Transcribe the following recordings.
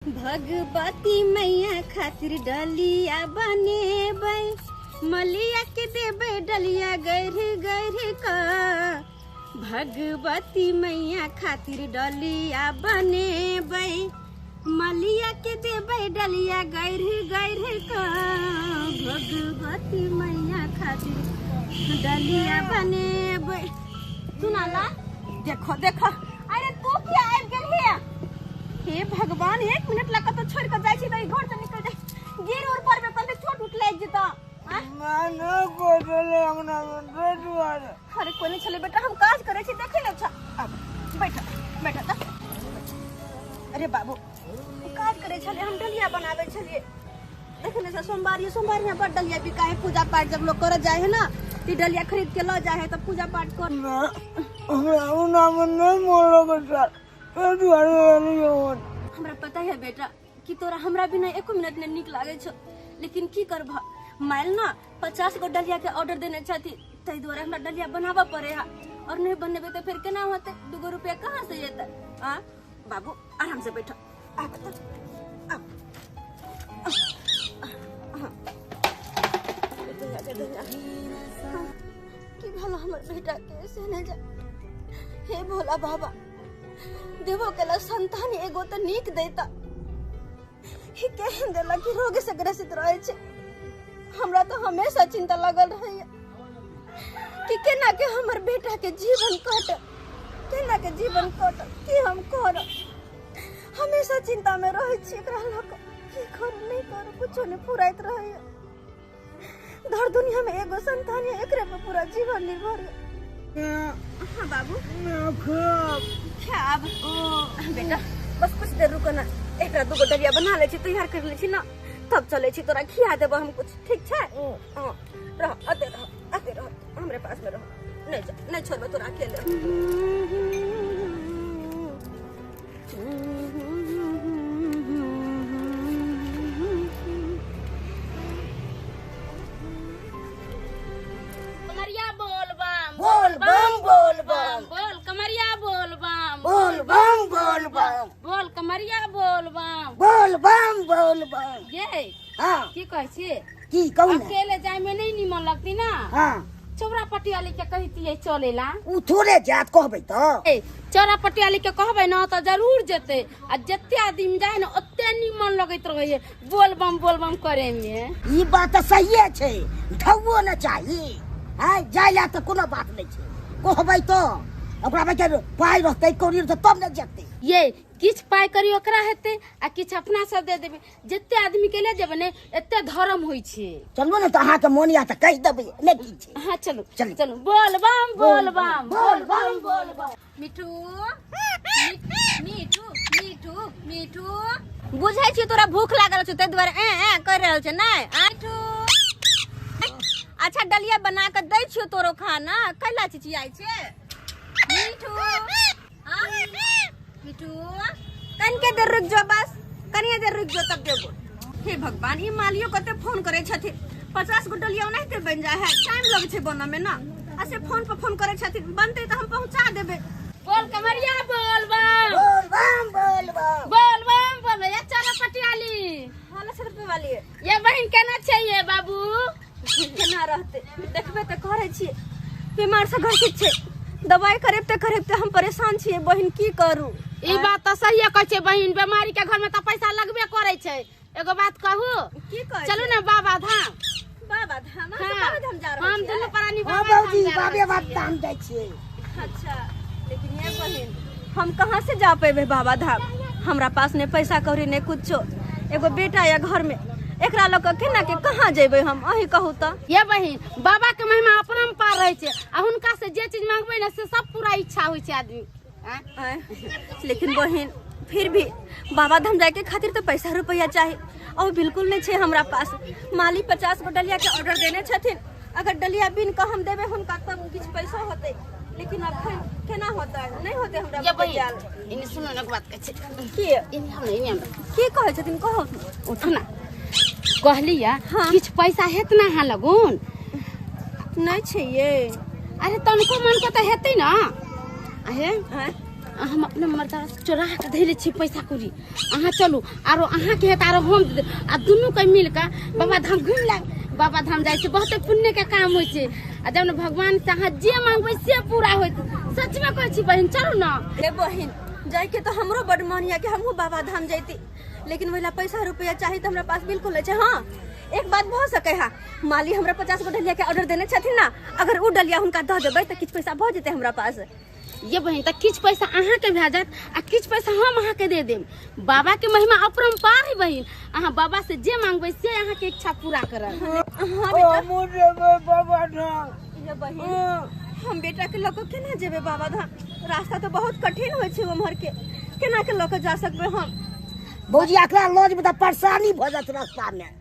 भगवती मैया खातिर डलिया बनेबै, मलिया के देबै डलिया गढ़ गढ़ का। भगवती मैया खातिर डलिया बनेबै, मलिया के देबै डलिया गढ़ गढ़ का। भगवती मैया खातिर डलिया बनेबै। सुनाला देखो देखो, अरे तू किया आबि गेलही? हे भगवान, एक मिनट लगा तो छोड़ के जाय छी त ई घर से निकल जाय, गिर उर पड़बे कल चोट उठ लागि जेतौ। अरे कोई नहीं छले बेटा, हम काज करे छी, देखे ने छ। अब बैठ बैठ त। अरे बाबू काज करे छले, हम डलिया बनावे छलिए, देखे ने छ। सोमवारी सोमवारी में बड़ डलिया बिकाए, पूजा पाठ जब लोग करे जाए है ना, ती डलिया खरीद के ल जाए है तब पूजा पाठ कर। हमरा पता है बेटा कि तोरा हमरा बिना एको मिनट नहीं निक लागे छो, लेकिन की करबह, माइल ना 50 गो डलिया के ऑर्डर देने छथि, ताहि दुआरे हमरा डलिया बनाबऽ पड़े है, और नहीं बनेबे तो फिर केना होते, 2 रुपया कहाँ से एतै? आ बाबू आराम से बैठ, आब आब की भला हमर बेटा के से नहीं जा। हे भोला बाबा, देवो केला संतान एगो तो नीक देता, ही केहन देला कि रोग से ग्रसित रहे छे। हमरा तो हमेशा चिंता लगल रहे कि केना के हमर बेटा के जीवन कट, केना के जीवन कट, की हम करब। हमेशा चिंता में रहे छी एकरा लऽ कऽ, की करू नहीं करू कुछो नहीं फुराइत रहे। धर दुनिया में एगो संतान है, एकरे पे पूरा जीवन निर्भर है। हाँ बाबू खाब बेटा, बस कुछ देर रुको ना, एकरा 2 डलिया बना ले छी, तैयार कर ले छी ना, तब चले छी, तोरा खिया देबो हम कुछ, ठीक छै? हाँ रह, अते रह, अते रह, हमरे पास में रह, नहीं जा, नहीं छोड़बे तोरा अकेले। कमरिया बोल बम बोल बम बोल बम बोल, कमरिया बोल बम बोल बम बोल बम बोल, कमरिया बोल बम बोल बम बोल बम। ये हां की कहै छी? की कहू ना, अकेले जाय में नहीं निमन लगती ना। हां चौरा पटियाली के कहती चलेला, उ थोड़े जात कहबै त। ए चौरा पटियाली के कहबै ना त जरूर जेते, आ जते आदमी जाय ना ओते निमन लगैत रहे बोल बम करे में। ई बात त सहीए छै, ढौओ न चाही, हां जाय ला त कोनो बात नै छै, कहबै त ओकरा में के पाई रहतै कौड़ी रहतै तब न जेतै। ये किछ पाई करी ओकरा हेतै आ किछ अपना सब दे देबै, जते आदमी के ले जेबै ने एते धर्म होइ छै। चलू ने त अहाँ के मोन या त कहि देबै, नै की छै। हां चलू चलू, बोल बम बोल बम बोल बम बोल बम। मिठू मिठू मिठू मिठू, बुझै छी तोरा भूख लागल छौ ताहि दुआरे ए ए कर रहल छै नै? मिठू अच्छा डलिया बना के दै छियौ तोरो खाना, कैला चिचियाइ छै? मिठू मिठू कनिके देर रुक जो, बस कनिए देर रुक जो तब देबो। हे भगवान, ई मालियो कते फोन करे छथिन, 50 गो डलिया ओनाहिते बनि जाइ है, टाइम लगै छै बनऽ में ना, आ से फोन पर फोन करे छथिन, बनतै तऽ हम पहुंचा देबै। बोल कमरिया बोल बम बोल बम बोल बम बोल बम बोल। ये चलो पटियाली हाल सर पे वाली ये बहिन केना छै ये बाबू? केना रहते देखबे तऽ करै छियै, बीमार से ग्रसित छै, दवाई करेबते करेबते हम परेशान छियै बहिन, की करू? ई बात तऽ सहिए कहै छै बहिन, बीमारी के घर में तऽ पैसा लगबे करै छै। एगो बात कहू? की कहै? चलू ना बाबा धाम। बाबा धाम? हम बाबा धाम जा रहल हम दुनू प्राणी बाबा धाम, बाबे धाम जाइ छियै। अच्छा लेकिन ये बहिन हम कहाँ से जा पेबे बाबा धाम? हमरा पास ने पैसा कौड़ी ने कुछो, एगो बेटा या घर में, एकरा लऽ कऽ केना के कहाँ जेबै हम, अहीं कहू तऽ। ये बहिन बाबा के महिमा अपरम्पार रहै छै, आ हुनका से जे चीज मांगबै ने से सब पूरा इच्छा होइ छै आदमी। लेकिन बहिन फिर भी बाबा धाम जाय के खातिर तो पैसा रुपया चाही, और बिल्कुल नहीं छै हमरा पास। माली 50 गो डलिया के ऑर्डर देने छथिन, अगर डलिया बिन कऽ हम देबै हुनका तब किछु पैसा होतै, लेकिन अखन केना होतै, नहीं होतै हमरा। ये बहिन इने सुनू ने एक बात कहै छी। की? इने हम इने की कहै छथिन कहू? उठू ना, कहलिया किछु पैसा हेत ना अहाँ लगुन? नहीं छै ये। अरे तनको मन के तऽ हेतै ना। अहे हम अपना मर्दा से चोरा के धैले छी पैसा कौड़ी। अहाँ चलू आरो अहाँ के हेत आरो हम दे देब। आ दुनू के मिल के बाबा धाम घुमि लाग। बाबा धाम जाइ छै बहुते पुण्य के काम होइ छै आ जब ने भगवान से अहाँ जे मांगबै से पूरा होइत। सच में कहै छी बहिन, चलू ना। रे बहिन, जाय के तो हमरो बड मन या कि हमहूँ बाबा धाम जैती, लेकिन वही ला पैसा रुपया चाही तो हमरा पास बिल्कुल नहीं छै। हाँ एक बात भऽ सकै है, माली हमरा 50 गो डलिया के ऑर्डर देने छथिन ना, अगर उ डलिया हुनका दऽ देबै तऽ किछु पैसा भऽ जेतै हमरा पास। ये बहिन, तऽ किछु पैसा अहाँ के भए जायत आ किछु पैसा हम अहाँ के दे देब। बाबा के महिमा अपरम्पार है बहिन, अहाँ बाबा से जे मांगबै से अहाँ के इच्छा पूरा करत। हाँ बेटा। हमहूँ जेबै बाबा धाम। ये बहिन, हम बेटा के लऽ कऽ केना जेबै बाबा धाम? रास्ता तऽ बहुत कठिन होइ छै उम्हर के, केना के लऽ कऽ जा सकबै हम? भौजी अकरा लऽ जेबै तऽ परेशानी भऽ जायत रास्ता में।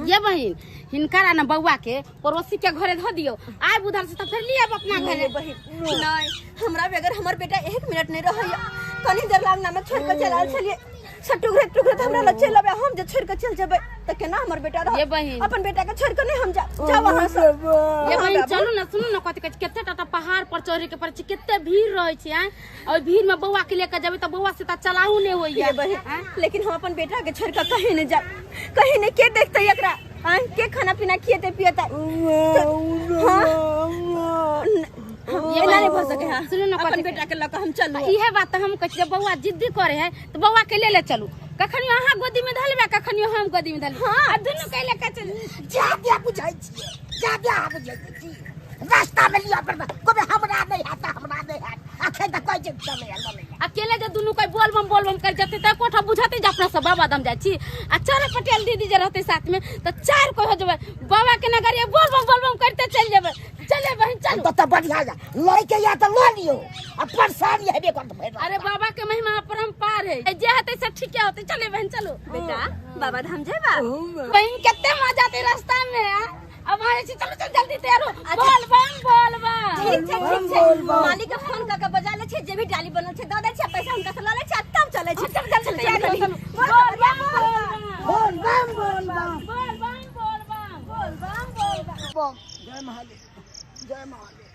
ये बहिन, हिनकर आ न बौआ के पड़ोसी के घरे धऽ दियौ, आब उधर से तऽ फेर लिअ अपना घरे। बहिन नहीं, हमरा बगैर हमर बेटा 1 मिनट नहीं रहैया। कनी देर लांगना में छोड़ के चल आयल छलियै, सब टुकड़े टुकड़े हमरा लग चलि अबै, हम जे छोड़ के चलि जेबै तऽ केना हमर बेटा रहत? ये बहिन। अपन बेटा के छोड़ के नहीं हम जा जाओ अहाँ सब। ये बहिन चलू ना, सुनू ना कथी कहै छै, कते टा पहाड़ पर चढ़े के पड़ै छै, कते भीड़ रहै छै। आँय, ओहि भीड़ में बौआ के लेके जेबै तऽ बौआ से तऽ चलाहू नहि होइया। ये बहिन, लेकिन हम अपन बेटा के छोड़ के कहीं नहीं जाब, कहीं नहीं। के देखते एकरा? आँय, के खाना पीना खिएते पिएते? हाँ ये एना नहीं बहिन, भऽ सकै है। सुनू ना अपन कथी बेटा के लऽ कऽ हम चलू। इहे बात तऽ हम कहै छी, बौआ जिद्दी करे है तऽ बौआ के ले ले चलू, कखनियो अहाँ गोदी में धऽ लेबै, कखनियो हम गोदी में धऽ लेबै। हाँ। आ दुनू के लेके चलू। जा बुझै छियै, जा बुझै छी, रास्ता में लिअ पड़त, कहबै हमरा नहि हैत, हमरा नहि हैत, अखन तऽ कहै छै चलै लऽ। अकेले जे दुनू के बोलबम बोलबम कर जेतै तऽ कोठा बुझतै जे अपना सब बाबा धाम जाइ छी। आ चारो पटेल दीदी जे रहतै साथ में तऽ चारि कोइ हो जेबै, बाबा के नगरिया बोलबम बोलबम करते चलि जेबै। चले बहिन चलू। तऽ बढ़िया या लैके या तऽ लऽ लियौ, आ परेशानी हेबे करत भरि रास्ता। अरे बाबा के महिमा अपरम्पार है, जे हेतै से ठीके होतै। चले बहिन चलू। बेटा बाबा धाम जेबा? बहिन कते मजा आते रास्ता में। अब आए छी, चलू चल जल्दी तैयार हो। बोल बम बोल बम। ठीक छै, ठीक छै। मालिक के फोन कऽ के बजा लै छै, जे भी डाली बनल छै दऽ दै छै, पैसा हुनका से लऽ लै छै तब चलै छै। चल चल तैयार हो, चलू। बोल बम बोल बम बोल बम बोल बम बोल बम बोल बम बोल बम बोल बम। जय महादेव, जय महादेव।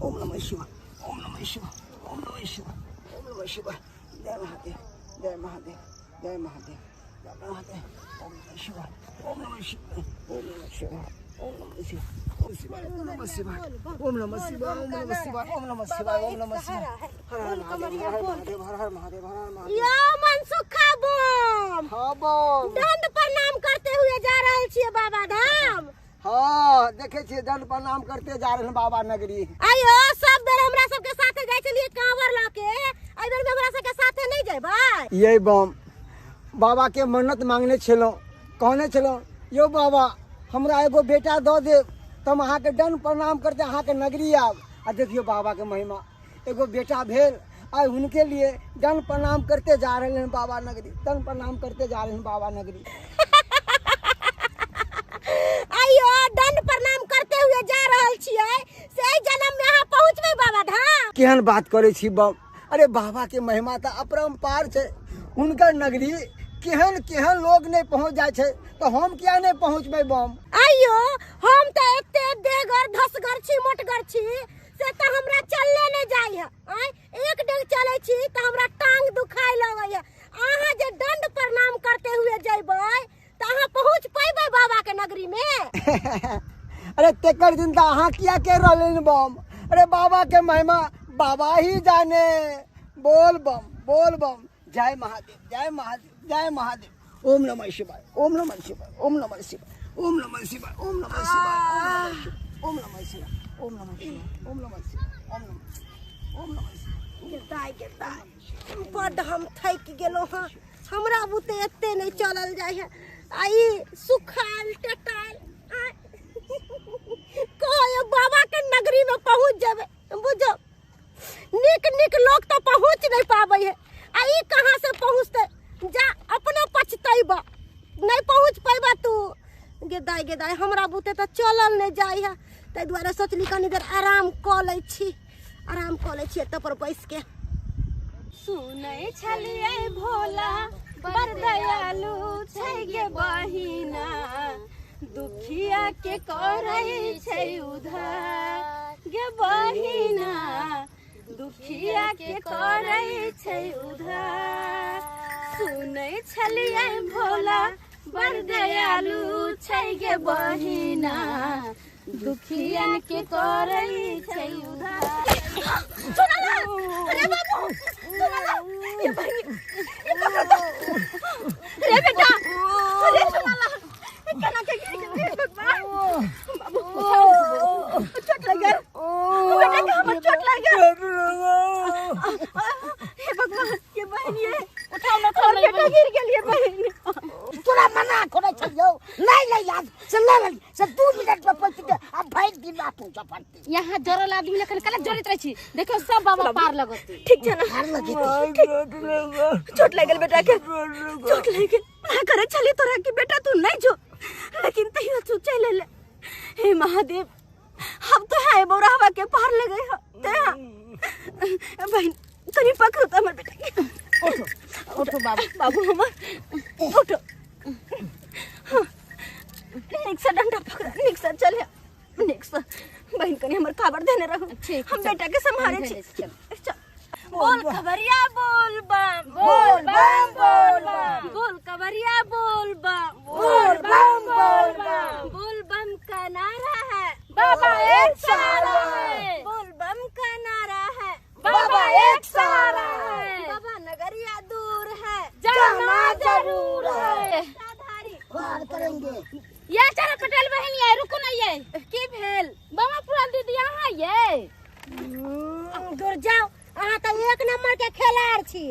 ओम नमः शिवाय, ओम नमः शिवाय, ओम नमः शिवाय, ओम नमः शिवाय। जय महादेव, जय महादेव, जय महादेव, जय महादेव। ओम नमः शिवाय, ओम नमः शिवाय, ओम नमः शिवाय, ओम नमः शिवाय, ओम नमः शिवाय, ओम नमः शिवाय, ओम नमः शिवाय, ओम नमः शिवाय, ओम नमः शिवाय। हर हर महादेव, हर हर महादेव, हर हर महादेव, हर हर महादेव। यो मनसुखा बम, हाँ बम, दंड प्रणाम करते हुए जा रहल छियै बाबा धाम। हाँ देखे छियै, दंड प्रणाम करते जा रहल बाबा नगरी। आयो सब बेर हमरा सबके साथे जाइ छलियै कांवर लऽ के, एहि बेर में हमरा सबके साथे नहि जेबै? ये बम, बाबा के मन्नत मांगने छलहुँ, कहने छलहुँ यौ बाबा हमरा एगो बेटा दऽ देब तऽ हम अहाँके दंड प्रणाम करते अहाँके नगरी आयब। आ देखियौ बाबा के महिमा, एगो बेटा भेल, आइ हुनके लिए दंड प्रणाम करते जा रहल हन बाबा नगरी, दंड प्रणाम करते जा रहल हन बाबा नगरी। आइयो दंड प्रणाम करते हुए जा रहल छियै, से एहि जन्म में अहाँ पहुँचबै बाबा धाम? केहन बात करै छी बम, अरे बाबा के महिमा तऽ अपरम्पार छै, हुनकर नगरी केहन केहन लोग नहि पहुँच जाइ छै, तऽ हम किया नहि पहुँचबै बम? आइयो हम तऽ एते देगर धसगर छी, मोटगर छी, से तऽ हमरा चलले नहि जाइ है। आँय, एक डेग चलै छी तऽ हमरा टांग दुखाय लगै है। अहाँ जे दंड प्रणाम करते हुए जेबै तऽ अहाँ पहुँच पैबै बाबा के नगरी में? अरे तेकर दिन तऽ अहाँ किया के रहलिन बम? अरे बाबा के महिमा बाबा ही जाने। बोल बम बोल बम, जय महादेव, जय महादेव, जय महादेव। ओम नमः शिवाय, ओम नमः शिवाय, ओम नमः शिवाय, ओम नमः शिवाय, ओम नमः शिवाय, ओम नमः शिवाय, ओम नमः शिवाय, ओम नमः शिवाय, ओम नमः शिवाय, ओम नमः शिवाय। गिरदाय गिरदाय बड्ड हम थाकि गेलहुँ हँ, हमरा बुते एते नहि चलल जाइ है। आ ई सुखायल टटायल कहै बाबा के नगरी में पहुँच जेबै, बुझो नीक नीक लोक तऽ पहुँच नहि पाबै है, आ ई कहाँ से पहुँचतै? जा अपनो पछतैबा, नहि पहुँच पैबा तू। गेदाय गेदाय हमरा बुते तऽ चलल नहि जाइ है, ताहि दुआरे सोचली कनी देर आराम कऽ लै छी, आराम कऽ लै छी एतऽ पर बैस के। सुनै छलियै भोला बड़ दयालु छै गे बहिना, दुखिया के करै छै उधार गे बहिना, दुखिया के करै छै उधार। सुनै छलियै भोला बड़ दयालु छै गे बहिना, दुखियन के करै छै उधार। सुनला अरे बाबू, सुनला ये बहिनी, ये पकड़ तो रे बेटा, अरे सुनला केना के गिर गेलै भगवान। बाबू चोट लग गेल बेटा के, हमर चोट लग गेल। हे भगवान, ये बहिनी ये उठाओ ना, उठाओ ना बेटा गिर गेल ये बहिनी। तोरा मना करै छलियौ नहीं ले याद से ले ले से 2 मिनट में पहुंच के आ भाग दिन ना पहुंच पड़ती। यहाँ जरल आदमी लेकिन कला जरत रहै छी, देखियो सब बाबा पार लगत। ठीक छै ना, पार लगत। चोट लग गेल बेटा के, चोट लग गेल। ना करे छली तोरा कि बेटा तू नहीं जो, लेकिन तैयो तू चल ले। हे महादेव, हम तो है बौराहवा के पार लगे हो ते बहन तनी पकड़ो तो हमर बेटा के। उठो उठो बाबू, बाबू हमर उठो। निक से डंडा पकड़, निक से चले, निक से बहन कनी हमर काबर देने रहो, हम बेटा के संभाले छी। चल बोल खबरिया बोल बम, बोल बम बोल बम, बोल खबरिया बोल बम, बोल बम बोल बम, बोल बम का नारा है बाबा एक सहारा है, बोल बम का नारा है बाबा एक सहारा है, बाबा नगरिया दूर है जाना जरूर है। पार करेंगे। ये चरा पटेल बहन ये रुको ना, ये की भेल बाबा पूरा दीदी यहाँ ये दूर जाओ। अहाँ तो एक नंबर के खेलाड़ छी,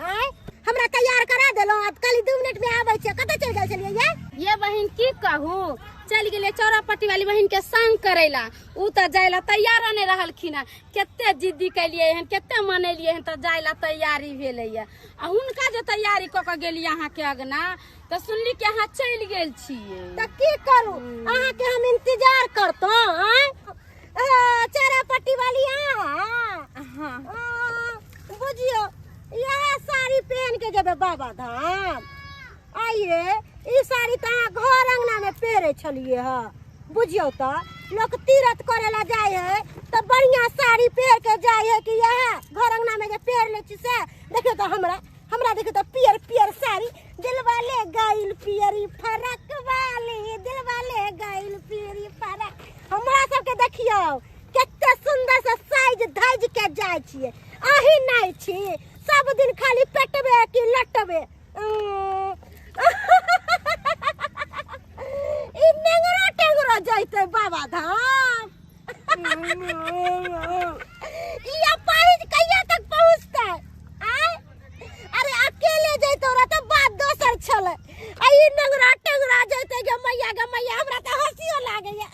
आय हमरा तैयार करा देलौ, अब खाली 2 मिनट में आबै छै। कतऽ चलि गेल छलियै ये? ये बहन की कहू, चल गेलै चौरापट्टी वाली बहन के संग करेला, उ त जायला तैयार नहीं रहलखिन। कते जिद्दी केलियै हन, कते मनेलियै हन, त जायला तैयारी भेलैया। आ हुनका जे तैयारी क के गेली अहाँ के अगना, त सुनली कि अहाँ चलि गेल छियै। त की करू, अहाँ के हम इंतजार करतौ। आय चौरापट्टी वाली अहाँ? हां बुझियो यह साड़ी पहन के जेबै बाबा धाम। आइए ई साड़ी त अहाँ घर अंगना में पहिरे छलियै ह, बुझियो त लोक तीरथ करे ला जाय है त बढ़िया साड़ी पहिर के जाय है कि यह घर अंगना में जे पहिर ले छी से। देखियो त हमरा हमरा देखियो त पियर पियर साड़ी, दिलवा ले गइल पियरी फरक वाली, दिलवा ले गइल पियरी फरक। हमरा सबके देखियो कते सुंदर से साइज धाइज के जाय छियै, अही नहीं छी सब दिन खाली पेटबे कि लटबे। ई नेंगरो टेंगरो जैते बाबा धाम। ई अपाहिज कहिया तक पहुँचतै? आय अरे अकेले जैतो रह त बात दोसर छलै, आ ई नेंगरा टेंगरा जैते गे मैया गे मैया, हमरा त हँसियो लागैया।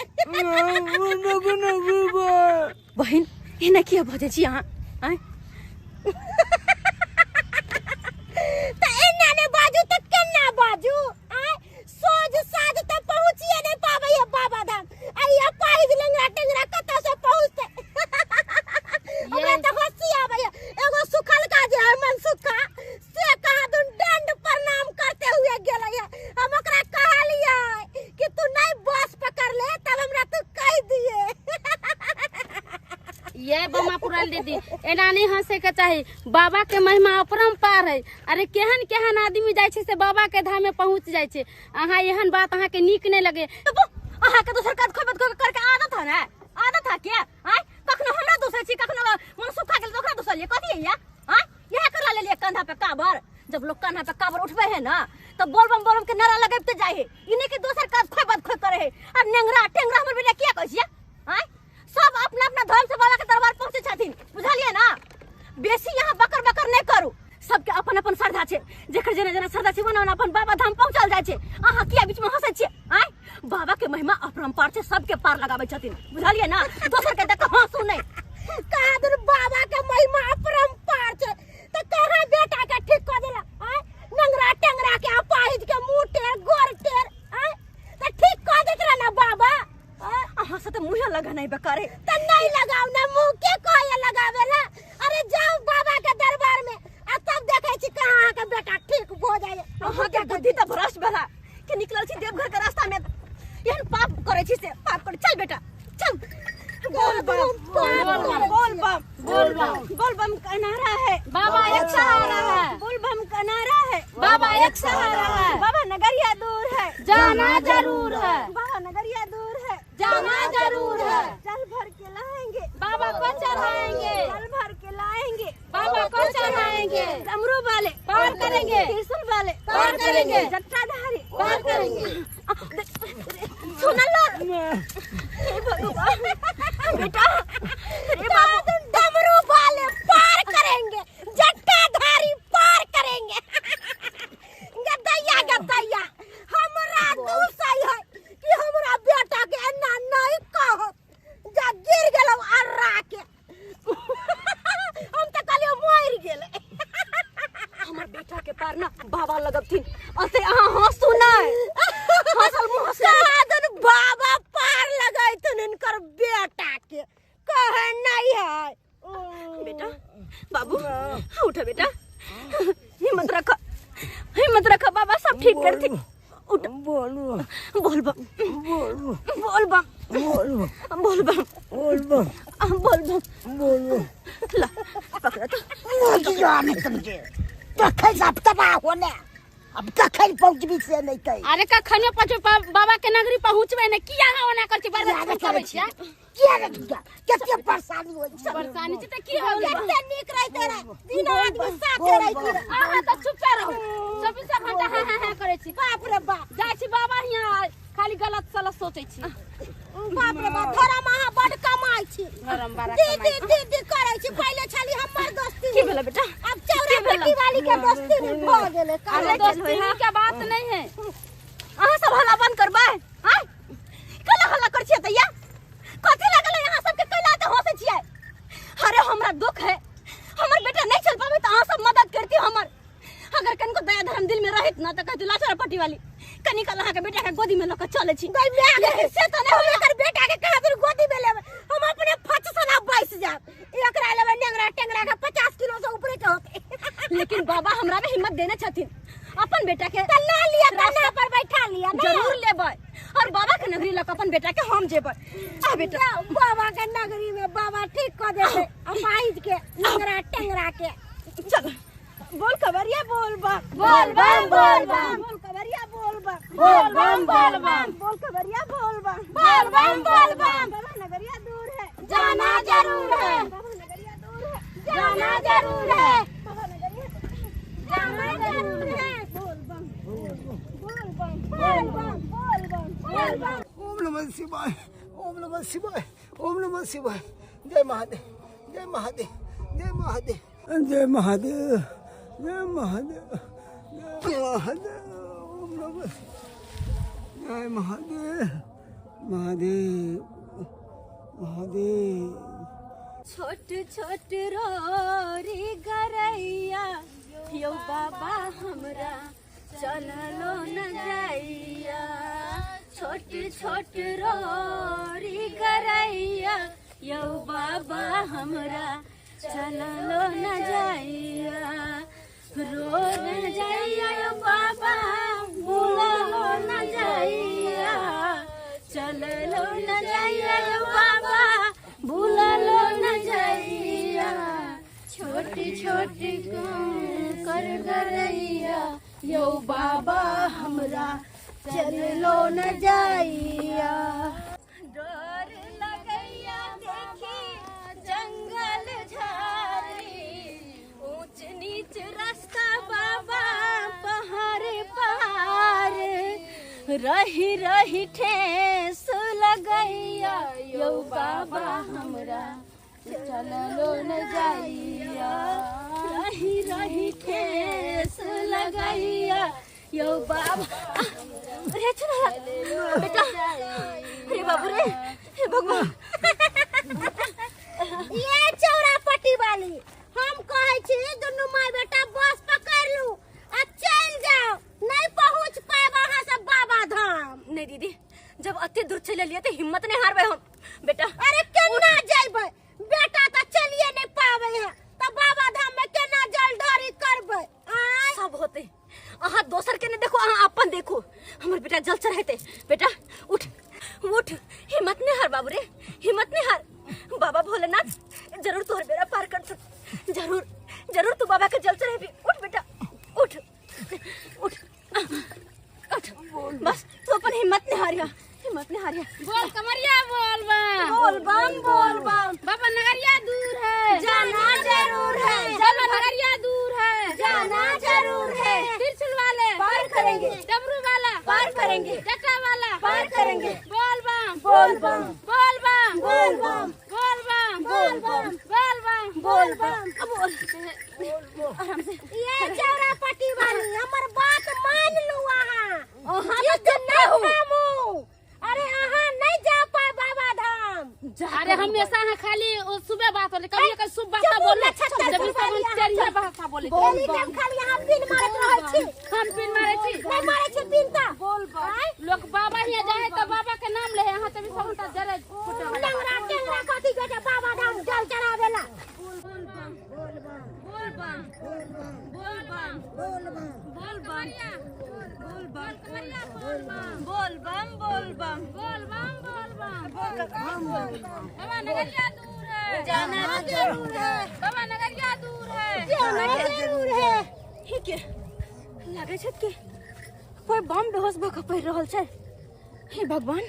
बहिन एना किया बजै छी अहाँ? आँय त एना नै बाजू त केना बाजू? आँय सोझ साझ त पहुँचिए नै पाबै है बाबा धाम, आ ई अपाहिज लेंगरा टेंगरा कतऽ से पहुँचतै? हमरा त हँसी आबै है। एगो सुखलका जे है मनसुखा, से कहाँ दुन दंड प्रणाम करते हुए गेलै है। हम ओकरा कहलियै कि तू नहीं बस पकड़ ले तब हमरा तू कहि दिए। ये बमा पुरान दीदी एना नहीं हंसे के चाही, बाबा के महिमा अपरम्पार है। अरे केहन केहन आदमी जाय छै से बाबा के धाम में पहुंच जाय छै। अहाँ एहन बात अहाँ के नीक नहीं लगे। अहाँ के दोसर काज खोबत करके आदत है ना, आदत है क्या? आय कखनो हमरा दोसर छी, कखनो मन सुखा गेल त ओकरा दोसर लिए कथी है? आय इहे करला लेलिए कंधा पे काबर। जब लोग कंधा पे काबर उठबै है ना त बोलबम बोलबम के नारा लगैबते जाय है, ई नहीं कि दोसर काज खोबत खो करे है। आ नेंगरा टेंगरा हमर बेटा किया कहै छियै? आय सब अपना अपना धर्म से बाबा के दरबार पहुंचे छथिन, बुझलियै ना? बेसी यहाँ बकर बकर नहीं करू, सबके अपन अपन श्रद्धा छै, जेकर जेना जेना श्रद्धा छै ओना ओना अपन बाबा धाम पहुंचल जाइ छै। अहाँ किया बीच में हंसै छियै? आँय बाबा के महिमा अपरम्पार छै, सबके पार लगाबै छथिन, बुझलियै ना? दोसर के देख हंसू नहीं। कहाँ दुन बाबा के महिमा अपरम्पार छै त कहाँ बेटा के ठीक क देला? आँय नंगरा टेंगरा के अपाहिज के मुंह टेर गोर टेर, आँय त ठीक क देत रह ना बाबा। अहाँ से त मुँह लगा नहीं बेकारे। त नहीं लगाओ ना मुँह के कहे लगावे ला। अरे जाओ बाबा के दरबार में आ तब देखै छी कहाँ अहाँ के बेटा ठीक भ जाय। अहाँ के बुद्धि त भ्रष्ट भेला कि निकलल छी देवघर के रास्ता में, एहन पाप करै छी से पाप कर। चल बेटा चल। बोल बम बोल बम बोल बम बोल बम का नारा है, बाबा एक सहारा है। बोल बम का नारा है, बाबा एक सहारा है। बाबा नगरिया दूर है, जाना जरूर है। बाबा नगरिया दूर है, जाना जरूर है। जल भर के लाएंगे, बाबा को चढ़ाएंगे। जल भर के लाएंगे, बाबा को चढ़ाएंगे। डमरू वाले पार करेंगे, त्रिशूल वाले पार करेंगे, जटाधारी पार करेंगे। सुन लो हे भगवान, बेटा अरे बाबू डमरू वाले पार करेंगे, जटाधारी पार करेंगे। गदैया गदैया हमरा दूसई है कि हमरा बेटा के एना नहीं कहो, जा गिर गेलौ अर्रा के। हम त कहलियो मरि गेलै। हमर बेटा के पार ना बाबा लगबथिन, अते अहाँ हंसू नै, हंसल मुँह साधन बाबा पार लगैथुन इनकर बेटा के, कहे नहीं है। बेटा बाबू उठो बेटा, हिम्मत रखो, हिम्मत रखो, बाबा सब ठीक करथिन। उठ बोलू बोल बम बोलू बोल बम बोलू बोल बम बोल बम बोल बम बोलू। ला पकड़ा तो तखन अब तबाह होने, अब तखन पहुँचबी से नहीं कहीं। अरे कखनो पहुँचबै बाबा के नगरी पहुँचबै ने, किया अहाँ ओना करै छी, बार बार करै छी? किया ने किया कते परेशानी होइ छै। परेशानी छै त की हो गेल? कते नीक रहिते रहे, दिन आदमी साथे रहिते रहे। अहाँ त चुपे रहू, 24 घंटा हां हां हां करै छी। बाप रे बाप, जाइ छी बाबा हियाँ खाली गलत सलत सोचै छी। बाप रे बाप, धर्म अहाँ बड कमाइ छी, धर्म बड़ा दीदी दीदी करै छी। पहिले छली हमर दोस्ती, की भेलै बेटा? अब चौरा पट्टी वाली के दोस्ती में भ गेलै। अरे दोस्ती के बात नहीं है। अहाँ सब हल्ला बंद करबै? हां कला हल्ला कर छियै तैया कथि लागल है अहाँ सबके? कैला त हंसै छियै? अरे हमरा दुख है, हमर बेटा नहीं चल पाबै त अहाँ सब मदद करती हमर। अगर कनको दया धर्म दिल में रहित ना त कहती लाचार पट्टी वाली कनी कल अहाँ के बेटा के गोदी में ल के चलै छी। लेकिन से त नहीं, हम एकर बेटा के कहाँ दिन गोदी में लेबै, हम अपने फच सना बैस जाब। एकरा लेबै नेंगरा टेंगरा के 50 किलो से ऊपरे के होतै। लेकिन बाबा हमरा में हिम्मत देने छथिन अपन बेटा के त ल लिया, कन्हा पर बैठा लिया जरूर लेबै, और बाबा के नगरी ल के अपन बेटा के हम जेबै। आ बेटा बाबा के नगरी में बाबा ठीक क देतै अपाहिज के नेंगरा टेंगरा के। चल बोल कवरिया बोल बम बोल बम बोल बम बोल कवरिया बोल बम बोल बम बोल बम बोल कवरिया बोल बम बोल बम बोल बम। बाबा नगरिया दूर है, जाना जरूर है। बाबा नगरिया दूर है, जाना जरूर है। बाबा नगरिया जाना जरूर है। बोल बम बोल बम बोल बम बोल बम बोल बम। ओम नमः शिवाय, ओम नमः शिवाय, ओम नमः शिवाय। जय महादेव, जय महादेव, जय महादेव, जय महादेव, जय महादेव, जय महादेव। ओम नमः जय महादेव, महादेव महादेव। छोट छोट रोरी गरैया यो बाबा हमरा चललो न जाइया। छोट छोट रोरी गरैया यो बाबा हमरा चललो न जाइया। रो न जाइया यो बाबा बोललो न जाइया। चललो न जाइया यो बाबा भूललो न जाइया। छोटी छोटी कर गरैया यो बाबा हमरा चललो न जाइया। डर लगैया देखी जंगल झाड़ी, ऊंच नीच रास्ता बाबा पहाड़ पहाड़, रही रही ठेस लगैया यो बाबा हमरा चललो न जाइया। रही रही ठेस लगैया यो बाबा। अरे चला बेटा, अरे बाबू रे, हे भगवान। ये चौरा पट्टी वाली हम कहै छी दुनू माय बेटा बस पकड़ लू आ चल जाओ, नहीं पहुंच पाएब अहाँ सब बाबा धाम। नहीं दीदी, जब अते दूर चले लिए तो हिम्मत नहीं हारबै हम बेटा। अरे केना जेबै बेटा, त चलिए नहीं पाबै है त बाबा धाम में केना जल ढारी करबै? सब होते, अहाँ दोसर के नहीं देखो, अहाँ अपन देखो। हमर बेटा जल चढ़ेते। बेटा उठ उठ, हिम्मत नहीं हार बाबू रे, हिम्मत नहीं हार। बस तू अपन हिम्मत नहीं हारिया, हिम्मत नहीं हारिया। बोल कमरिया बोल बम, बोल बम, बोल बम। बाबा नगरिया दूर है, जाना जरूर है। बाबा नगरिया दूर है, जाना जरूर है। त्रिशूल वाले पार करेंगे, डमरू वाला पार करेंगे, जटा वाला पार करेंगे। बोल बम, बोल बम, बोल बम, बोल बम, बोल बम, बोल बम, बोल बम, बोल बम। बोल आराम से। ये चौरा पट्टी वाली हमर बात मान लू अहाँ। अहाँ ये तो नहीं हमू। अरे अहाँ नहीं जा पाए बाबा धाम। अरे हमेशा अहाँ खाली सुबह बात होले, कभी कभी सुबह बात बोले, जब सब चरिया भाषा बोले। बोली टाइम खाली अहाँ पिन मारत रहै छी। हम पिन मारै छी? नहीं मारै छी पिन त। बोल बम। लोग बाबा हिया जाए त बाबा के नाम ले, अहाँ तभी सब उनका जरे फुटे। लंगड़ा टेंगड़ा कथी कहै छै बाबा धाम जल चढ़ावेला। बोल बम, बोल बम, बोल बम, बोल बम, बोल बम, बोल बम, बोल बम, बोल बम, बोल बम, बोल बम, बोल बम, बोल बम, बोल बम। बाबा नगरिया दूर है, जाना जरूर है। बाबा नगरिया दूर है, जाना जरूर है। ठीक है, लगे छै कि कोई बम बेहोश भऽ कऽ पड़ि रहल छै। हे भगवान,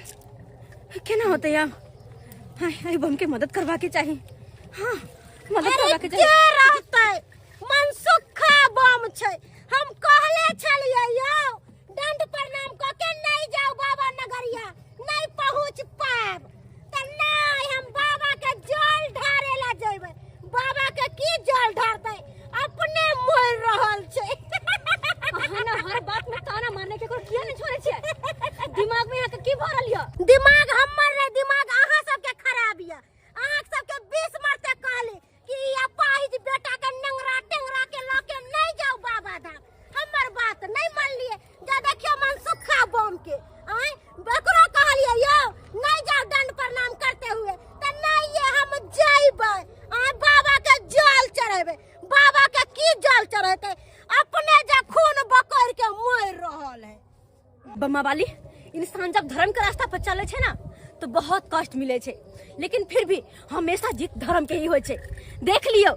केना होतै आब? हाँ, एहि बम के मदद करबाके चाही। हाँ, मदद करबाके अरे चाही। के रहतै, मनसुखा बम छै। हम कहले छलियै यौ, दंड प्रणाम क के नहीं जाओ बाबा नगरिया, नहीं पहुँच पाएब। त नहीं हम बाबा के जल ढारे ला जेबै। बाबा के की जल ढारतै, अपने मर रहल छै। अहाँ ने हर बात में ताना मारने के किया नहीं छोड़ै छियै? दिमाग में अहाँके की भरल यऽ? दिमाग हमर नहीं, दिमाग अहाँ सबके खराब यऽ। अहाँ सबके 20 मरते कहली कि ई अपाहिज बेटा के नंगरा टेंगरा के लऽ के नहीं जाओ बाबा धाम। हमर बात नहीं मानलिए। जा देखियो मनसुखा बम के आय, एकरो कहलिए यौ नहीं जाओ दंड प्रणाम करते हुए, त नहीं ये हम जइबै। आय बाबा के जल चढ़ेबै। बाबा के की जल चढ़ेतै, अपने जा खून बकैर के मर रहल है। बम्मा वाली, इंसान जब धर्म के रास्ता पर चले छै ना तो बहुत कष्ट मिले छै, लेकिन फिर भी हमेशा जीत धर्म के ही होइ छै। देख लियो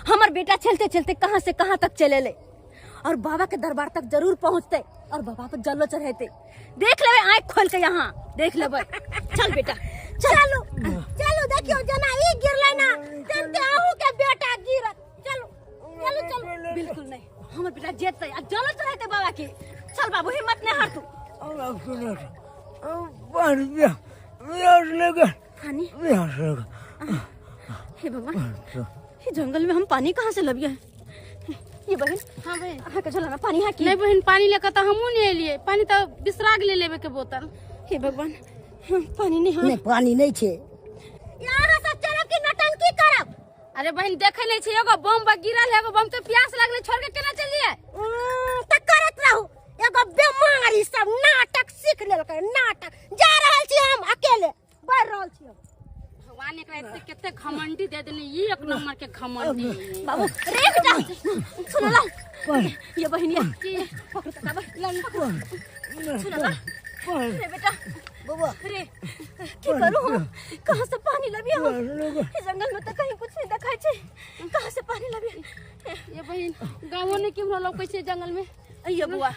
हमर बेटा चलते चलते कहाँ से कहाँ तक चले ले और बाबा के दरबार तक जरूर पहुँचते और बाबा पर जलो चढ़ेते। देख लेबै आँख खोल के, यहाँ देख लेबै। चल बेटा चलू चलू, देखियो जना ई गिरलै ना तेनते अहू के बेटा गिरत। चलू चलू चलू। बिल्कुल नहीं, हमर बेटा जेतै आ जलो चढ़ेते बाबा के। चल बाबू, हिम्मत नहीं हार तू। पानी, हे भगवान, ये जंगल में हम पानी कहाँ से लबिए? ये बहन, हाँ बहन, अहाँ के झोला में पानी है की? नहीं बहन, पानी लेकर तो हमहूँ नहीं एलिए, पानी तो बिसरा गेलै लेबे के बोतल। हे भगवान, पानी नहीं है। नहीं पानी नहीं छै। यहाँ सब चलब कि नौटंकी करब? अरे बहन देखे नहीं छै, एगो बम बा गिरल है, एगो बम तो प्यास लगले छोड़ के केना चल जाए? त करत रहू, एगो बेमारी सब नाटक सीख लेलकै। नाटक जा रहल छी हम अकेले, बढ़ रहल छी हम। भगवान एकरा एते कते घमंडी दे देने, ई एक नंबर के घमंडी। बाबू रे बेटा, सुन ला ये बहन, ये पकड़ त बाबा, सुन ला रे बेटा। बाबा रे की करू हम? कहाँ से पानी लबिए हम? जंगल में तो कहीं कुछ नहीं देखाय छै, कहाँ से पानी लबिए? ये बहन, गाँवो ने केम्हरो लौकै छै जंगल में। ये बुआ,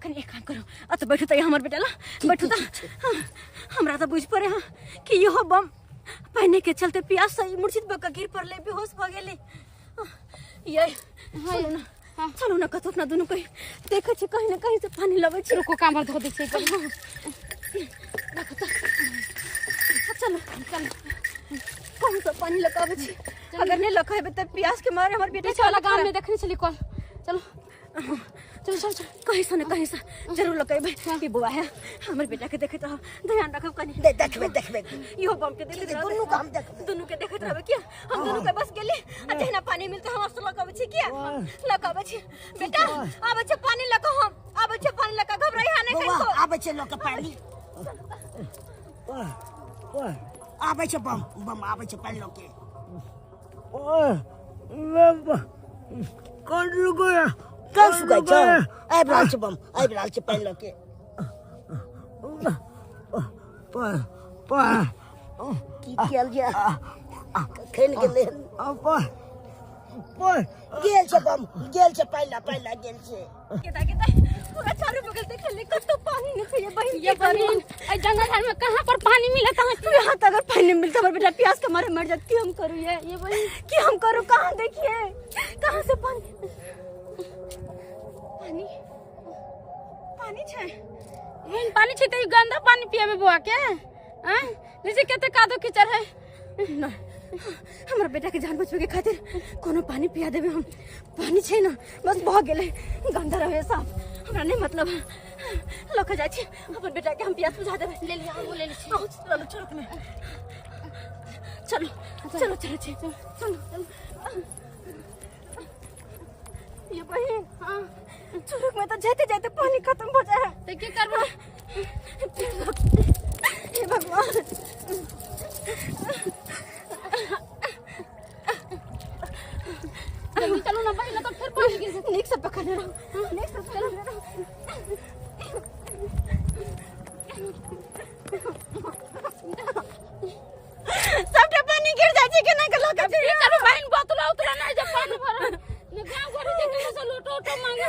कनी एक काम करू, अत बैठू त हमर बेटा ला बैठू त। हमरा त बुझ पड़े हाँ कि इहो बम पानी के चलते प्यास से मूर्छित भऽ कऽ गिर पड़लै, बेहोश भऽ गेलै। ये चलू ना, चलू ना कतौ अपना दुनू कहीं देखै छी, कहीं ना कहीं से पानी लबै छी। रुको, कामर धो दै छै। राखू त, चलू चलू, कहीं से पानी लऽ छी। अगर नहीं लऽ के तऽ प्यास के मारे हमर बेटा चल गाँव में देखने छली कल। चलो चलो चलो चलो, कहीं से न कहीं से जरूर लकेबै। ई बुआ है, हमर बेटा के देखैत रहब, ध्यान रखब कनी। देखबै देखबै, इहो बम के देखैत रहब, दुनू के हम देखबै, दुनू के देखैत रहबै। किया हम दुनू के बस गेली आ जहिना पानी मिलतै हम सब लऽ छी। किया लऽ छी बेटा? आबै छै पानी लऽ कऽ, हम आबै छै पानी लऽ कऽ। घबराइ नहि कनिको, आबै छै लऽ कऽ पानी। आबै छै बम, बम आबै छै पानी लऽ के। कल सुखाइ छौ? आबि रहल छै बम, आबि रहल छै पानि लऽ के। की कयल जाय, कखन गेलै? गेल छै बम, गेल छै, पानि ला, पानि ला गेल छै। केता केता पूरा चारू बगल देख ले, कतौ बहिन ये बहिन ए जंगल झाड़ में कहां पर पानी मिलत है? यहाँ तो अगर पानी मिलता हमारे बेटा प्यास के मारे मर जाती। हम करू ये बहिन कि हम करू? कहाँ देखिए कहाँ से पानी पानी पानी छे बहिन पानी छे त गंदा पानी पिएबे बुआ के हैं जैसे केते कादो कीचड़ है ना। हमारा बेटा के जान बचवे के खातिर कोनो पानी पिया देबे हम। पानी छे ना बस भऽ गेलै, गंदा रहे साफ हमरा नहीं मतलब है। लऽ के जाइ छी अपन बेटा के हम प्यास बुझा देबे। ले लिया हम ले ली छी। चलो चलो में चलो चलो चलो छी चलो चलो। ये बहिन हां चुरुक में तो जाते जाते पानी खत्म हो जाए त की करबो? हे भगवान जल्दी चलो ना बहिन तो फिर पानी गिर निक से पकड़ने रहो, निक से पकड़ने रहो। सबटा पानी गिर जाय छै केना के लऽ के की करबो बहिन? बोतला उतला नहीं जब पानी भरल ने गांव घर जे केकरो से लोटो ओटो मांगे।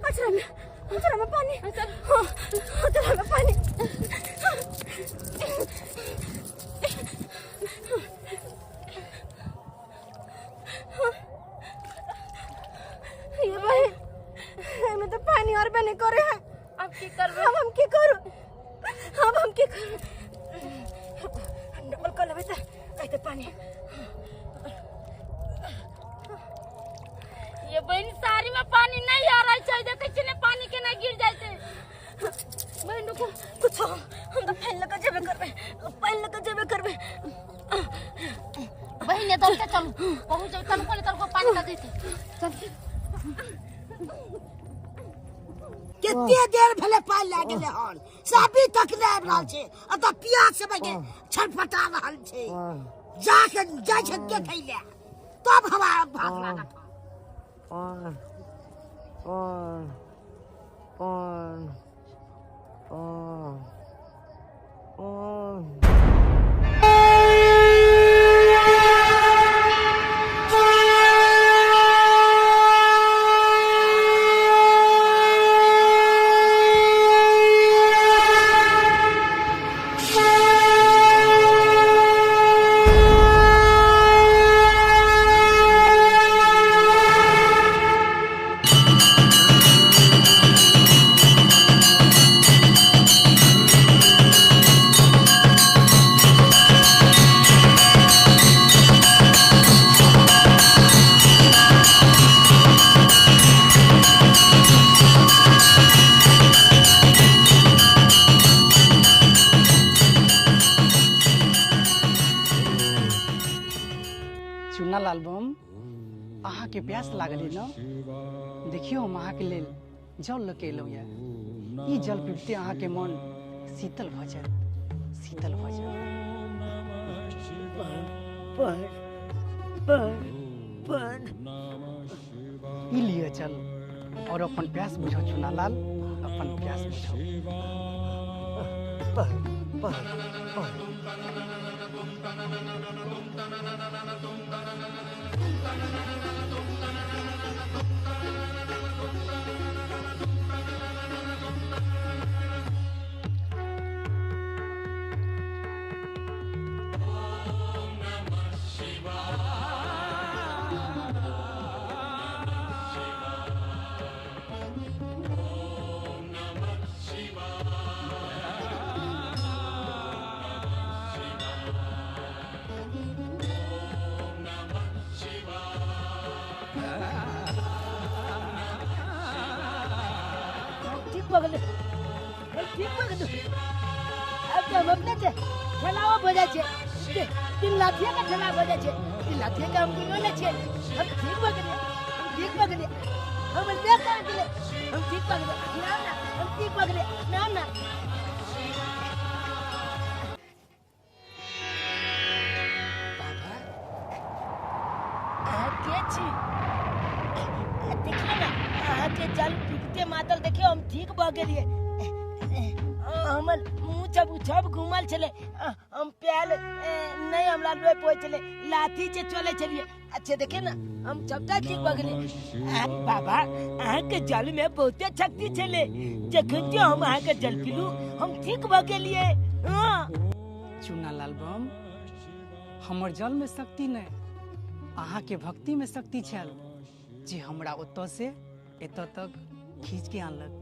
अचरा में अचरा में पानी, हां अचरा में पानी। ये भाई हमें तो पानी और बने करे है। अब की करबो? अब हम की करू? अब हम की करू? डबल कर लेबै त आइते पानी। ये बहन साड़ी में पानी नहीं आ रहा है, देखै छी ने पानी केना गिर जाय छै। बहन रुको कुछ हम तो पानि लऽ के जेबे करबै, पानि लऽ के जेबे करबै। बहन ने दौड़ते चलू पहुंच जाऊ तनको ने तनको पानी लग जैते। चल कते देर भेलै पानि लए गेलै हन साबी तक नहि आबि रहल छै। अतऽ प्यास से बगे छटपटा रहल छै। जाके जाइ छै देखै लए तब हमरा भात लागत। चुनालाल बम अहाँ के प्यास लागल है न? देखियो हम अहाँ के लेल जल लऽ के एलहुँ ये। ई जल पीबते अहाँ के मन शीतल भऽ जायत, शीतल भऽ जायत। ई लिअ जल और अपन प्यास बुझाउ चुनालाल, अपन प्यास बुझाउ। ठीक भऽ गेलै, ठीक भऽ गेलै। आब तऽ हम अपने छै ठेलाओ भऽ जाइ छै, 3 लाखिए के ठेला भऽ जाइ छै, 3 लाखिए के हम गिनो लै छियै। हम ठीक भऽ गेलियै, हम ठीक भऽ गेलियै, हम देख कर गेलै, हम ठीक भऽ गेलियै। ना ना हम ठीक भऽ गेलियै, ना ना। बाबा अहाँ के छी? देखियौ ने अहाँके जल पीबते मातल देखियौ हम ठीक भऽ गेलियै। हमर मुँह सब सब घूमल छले। हम प्याल नहीं हमरा लोए पहुंच छले, लाठी से चले चलिए। अच्छा देखे ना हम सबटा ठीक भऽ गेलियै। बाबा अहाँके जल में बहुते शक्ति छले, जखन जे हम अहाँके जल पीलू हम ठीक भऽ गेलियै। हाँ चुना लाल बम, हमर जल में शक्ति नहीं, अहाँके भक्ति में शक्ति छल जे हमरा ओतऽ से एतऽ तक खींच के आनलक।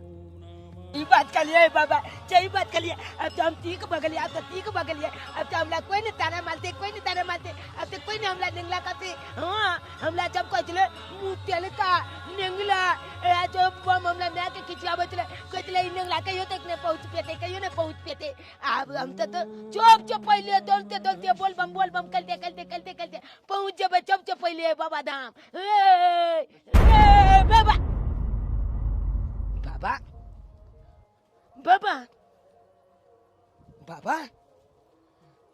ई बात कहलियै बाबा, सही बात कहलियै। अब तो हम ठीक भऽ गेलियै, अब तो ठीक भऽ गेलियै। अब तो हमरा कोई नहीं ताना मारते, कोई नहीं ताना मारते, अब तो कोई नहीं हमरा नेंगला करते। हाँ हमरा जब कहै छलै मुँह तेलका नेंगला, जो बम हमरा माय के खिचियाबै छलै, कहै छलै ई नेंगला कहियो तक नहि पहुँच पेतै, कहियो नहि पहुँच पेतै। आब हम तो चुप चुप पहिले दौड़ते दौड़ते बोल बम करते करते करते करते पहुँच जेबै, चुप चुप पहिले बाबा धाम। ए बाबा बाबा बाबा बाबा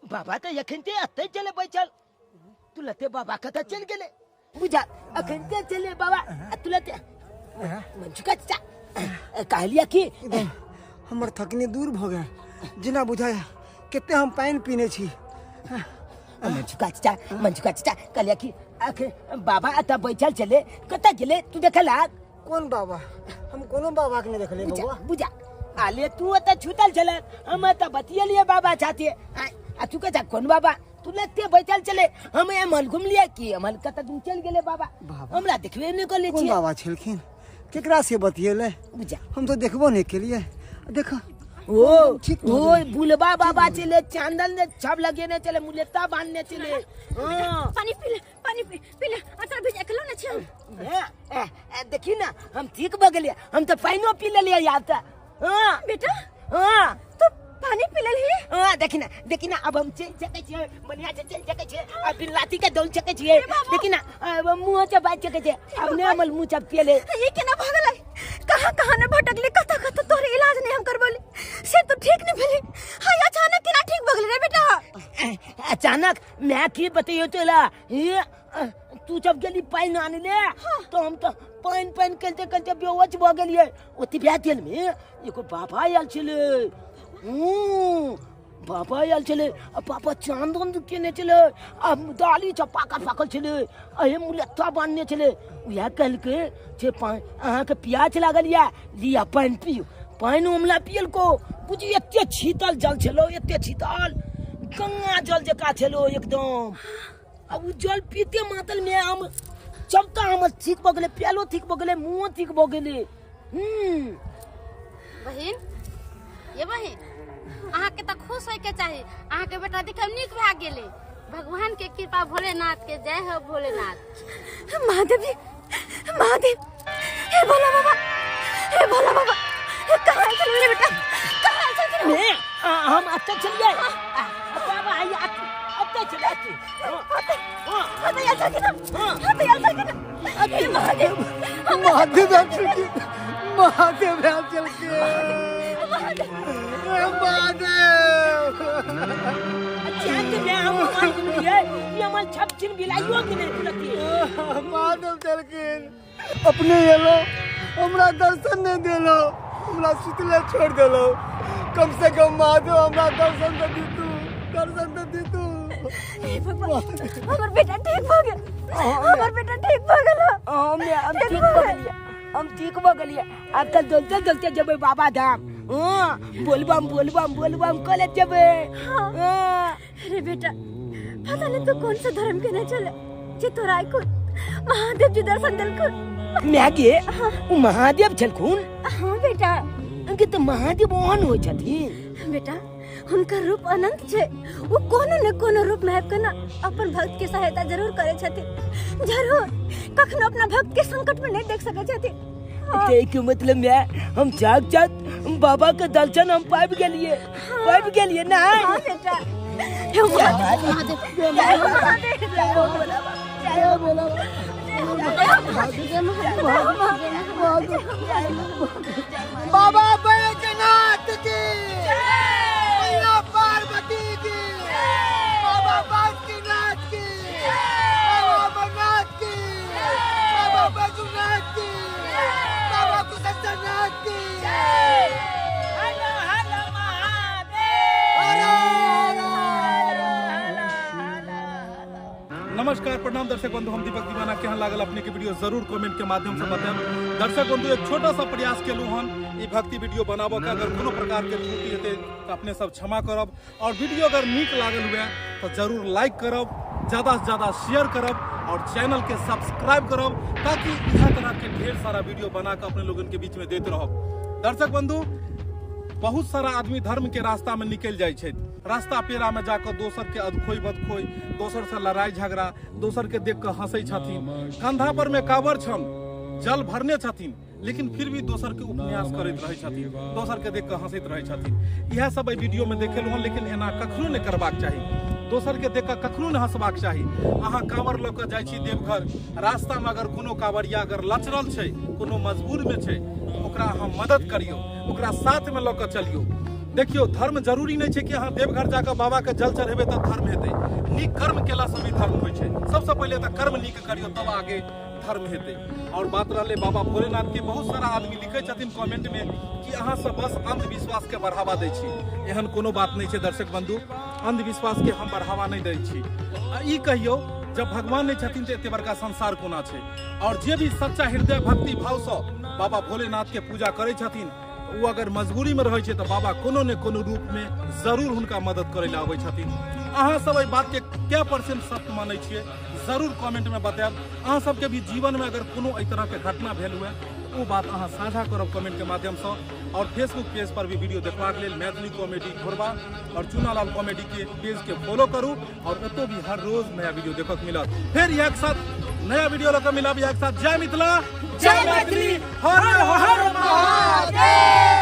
बाबा तो अखनते एतै चले बैठल, तू लते बाबा कतऽ चलि गेलै बुझा, अखनते चले बाबा तू लते मंचुका चाचा कहलिया कि हमर थकनी दूर भऽ गेल, जेना बुझाया कते हम पानि पीने छी। मंचुका चाचा, मंचुका चाचा कहलिया कि अखन बाबा एतऽ बैठल छलै, कतऽ गेलै तू देखलक? कोन बाबा? हम कोनो बाबा के नहीं देखलियै बौआ। बुझा आले तू एतऽ छूतल छलै, हम एतऽ बतियलियै बाबा साथे, आ तू कहै कौन बाबा? तू लगते बैठल छलै, हम एमहर घुमलियै कि एमहर कतऽ दूर चलि गेलै बाबा, हमरा देखबे नहि करले। कोन बाबा छलखिन? केकरा से बतियेलै? बुझा हम तो देखबो नहीं केलियै। देख ओ ठीक ओ बुलबा बाबा छलै, चांदन ने छब लगेने छलै, मुलेता बांधने छलै। हां पानी पी ले, पानी पी पी ले, अचर भेज एकलो ने छै। देखी ना हम ठीक भऽ गेलियै, हम तऽ पानिओ पी लेलियै यार तऽ। हाँ बेटा, हाँ तू पानी पी लेलही? हाँ देखी ना, देखी ना अब हम चलि सकै छियै, बढ़िया से चलि सकै छियै, अब बिन लाठी के दौड़ सकै छियै। देखी ना अब मुँह से बाजि सकै छियै, अब नहि हमर मुँह सब पियले। ये केना भऽ गेलै? कहाँ कहाँ ने भटकली, कतऽ कतऽ तोहर इलाज नहीं हम करबौली, से तू ठीक नहीं भेली। हाँ अचानक केना ठीक भऽ गेलै रे बेटा? अचानक मैं की बतैयौ तोरा, तू जब गेली पानि आनले तो हम तो पानि पानि करते करते बेहोश भऽ गेलियै। ओते भए गेल में एगो बाबा आयल छलै, बाबा आयल छलै, आ बाबा चांदन केने छलै, आ दाली सब पाकल पाकल छलै, आ मुलेत्ता बान्हने छलै। उएह कहलकै जे अहाँके प्यास लागल यऽ, लिअ पानि पियू। पानि उमला पियलको, बुझियौ एते शीतल जल छलौ, एते शीतल गंगा जल जकाँ छलौ एकदम। आ उ जल पीते मातल में हम सबटा हमर ठीक भऽ गेलै, प्यालो ठीक भऽ गेलै, मुँहो ठीक भऽ गेलै। बहिन, ये बहिन अहाँके तऽ खुश होइके चाही, अहाँके बेटा देखब नीक भए गेलै। भगवान के कृपा, भोलेनाथ के जय हो भोलेनाथ। महादेव जी, महादेव, हे भोला बाबा, हे भोला बाबा, कहाँ चल मेरे बेटा, कहाँ चल? हम एतऽ चलियै बाबा, आइ एतऽ चल, महादेव महादेव महादेव चलके महादेव चलखिन। अपने एलो हमरा दर्शन नहीं देलो, हमरा सुतले छोड़ देलो। कम से कम महादेव हमरा दर्शन तो दीतू, दर्शन तो दीतू। हमर बेटा ठीक भऽ गेल, हमर बेटा ठीक भऽ गेल। हम ठीक भऽ गेलियै, हम ठीक भऽ गेलियै। आब तऽ दौड़ते दौड़ते जेबै बाबा धाम। हाँ बोलबम बोलबम बोलबम कॉलेज जेबै। अरे बेटा पता नहीं तो कौन सा धर्म के नहीं चले जे तोरा आइ महादेव जी दर्शन देलखुन। माय गे, उ महादेव छलखुन? हाँ बेटा। के तऽ महादेव ओहन होइ छथिन? बेटा हुनकर रूप अनंत छै, वो कोनो न कोनो रूप में आबि के ना अपन भक्त के सहायता जरूर करे छथिन, जरूर। कखनो अपना भक्त के संकट में नहीं देख सकै छथिन। के मतलब मैं हम साक्षात बाबा के दर्शन हम पाबि गेलियै, पाबि गेलियै ना? हाँ बेटा। हे महादेव, जय महादेव, जय भोला बाबा, जय भोला बाबा, जय महादेव, बाबा बैजनाथ की जय, मैया पार्वती की जय, बाबा बासुकीनाथ की जय, बाबा अमरनाथ की जय, बाबा बैजनाथ की जय, बाबा कुशलनाथ की जय। Hello hello Mahadev. नमस्कार, प्रणाम दर्शक बंधु, हम दीपक दीवाना। केहन लागल अपने के वीडियो जरूर कमेंट के माध्यम से बताएब। दर्शक बंधु, एक छोटा सा प्रयास केलहुँ हन ई भक्ति वीडियो बनाबऽ के। अगर कोनो प्रकार के त्रुटि हेतै तऽ अपने सब क्षमा करब। और वीडियो अगर नीक लागल हुए तो जरूर लाइक करब, ज़्यादा से ज़्यादा शेयर करब और चैनल के सब्सक्राइब करब, ताकि इस तरह के ढेर सारा वीडियो बना के अपने लोगन के बीच में देते रहब। दर्शक बंधु, बहुत सारा आदमी धर्म के रास्ता में निकल जाइ छै। रास्ता पेरा में जाकर दोसर के अदखोई बदखोई, दोसर से लड़ाई झगड़ा, दोसर के देख के हंसै छथिन। कंधा पर में कावर छन, जल भरने छथिन, लेकिन फिर भी दोसर के उपन्यास करैत रहै छथिन, दोसर के देख के हंसैत रहै छथिन। इएह सब एहि वीडियो में देखेलहुँ हन, लेकिन एना कखनो नहि करबाक चाही। दोसर के देख के कखनो नहि हंसबाक चाही। अहाँ कांवर लऽ कऽ जाइ छी देवघर, रास्ता में अगर कोनो कांवरिया अगर लचरल छै, कोनो मजबूर में छै, ओकरा अहाँ मदद करियौ, ओकरा साथ में लऽ कऽ चलियौ। देखियौ, धर्म जरूरी नहि छै कि अहाँ देवघर जाकऽ बाबा के जल चढ़ेबै तऽ धर्म हेतै। नीक कर्म केलासँ भी धर्म होइ छै। सबसँ पहिले तऽ कर्म नीक करियौ, तब आगे धर्म हेतै। और बात रहलै बाबा भोलेनाथ के, बहुत सारा आदमी लिखै छथिन कमेंट में कि अहाँ सब बस अंधविश्वास के बढ़ावा दै छी। एहन कोनो बात नहि छै दर्शक बंधु, अंधविश्वास के हम बढ़ावा नहि दै छी। आ ई कहियौ, जब भगवान नहीं छथिन तो एते बड़का संसार कोना छै। और जे भी सच्चा हृदय भक्ति भाव से बाबा भोलेनाथ के पूजा करै छथिन, वो अगर मजबूरी में रहै छै तो बाबा कोनो ने कोनो रूप में जरूर हुनका मदद करै लए आबै छथिन। अहाँ सब एहि बात के कै परसेंट सत्य मानै छियै, जरूर कमेंट में बतायब। अहाँ सबके भी जीवन में अगर कोनो एहि तरह के घटना भेल हुए, ओ बात अहाँ साझा करब कमेंट के माध्यम से। और फेसबुक पेज पर भी वीडियो देखबाक लेल मैथिली कॉमेडी घोरबा और चुनालाल कॉमेडी के पेज के फॉलो करू, और ओतौ भी हर रोज नया वीडियो देखक मिलत। फिर एक साथ नया वीडियो लऽ कऽ मिलब एक साथ। जय मिथिला, जय मैथिली, हर हर महादेव।